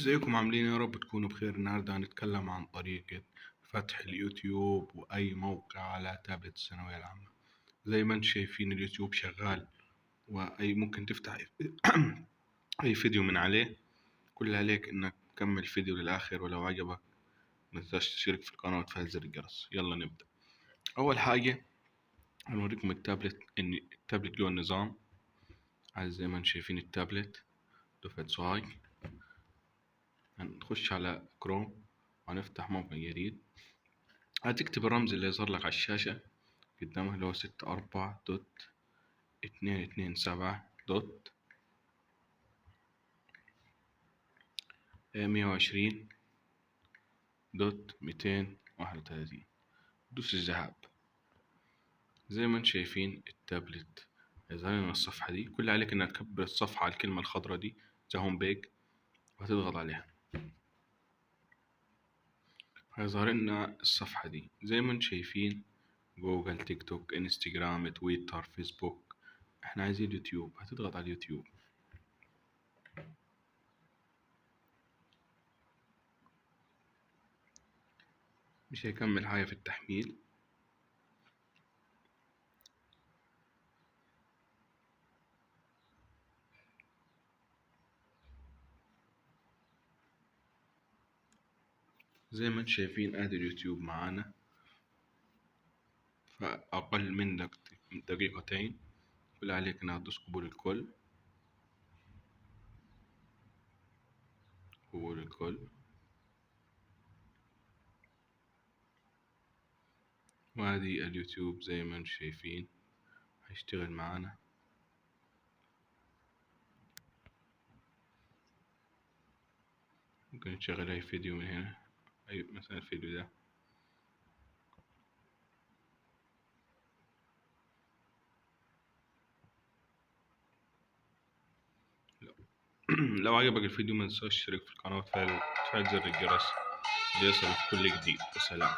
ازيكم عاملين؟ يا رب تكونوا بخير. النهارده هنتكلم عن طريقة فتح اليوتيوب وأي موقع على تابلت الثانوية العامة. زي ما انتم شايفين اليوتيوب شغال، وأي ممكن تفتح أي فيديو من عليه. كل عليك إنك تكمل فيديو للآخر، ولو عجبك متنساش تشترك في القناة وتفعل زر الجرس. يلا نبدأ. أول حاجة هنوريكم التابلت، إن التابلت جوه النظام. زي ما انتم شايفين التابلت دفعة سوهاج. هنخش على كروم وهنفتح موقع جديد. هتكتب الرمز اللي يظهر لك على الشاشة قدامك اللي هو 64.227.120.231. دوس الذهاب. زي ما انتم شايفين التابلت يظهر لنا الصفحة دي. كل عليك انك تكبر الصفحة على الكلمة الخضراء دي the home page وهتضغط عليها. هيظهر لنا الصفحة دي. زي ما انتم شايفين جوجل، تيك توك، انستجرام، تويتر، فيسبوك. احنا عايزين يوتيوب، هتضغط على اليوتيوب. مش هيكمل حاجة في التحميل. زي ما انتم شايفين ادي اليوتيوب معانا فأقل من دقيقتين. كل عليك انك تدوس قبول الكل، قبول الكل، وادي اليوتيوب زي ما انتم شايفين هيشتغل معانا. ممكن تشغل اي فيديو من هنا، اي مثلا الفيديو ده. لو عجبك الفيديو ما تنساش تشترك في القناة وتفعل زر الجرس ليصلك كل جديد. وسلام.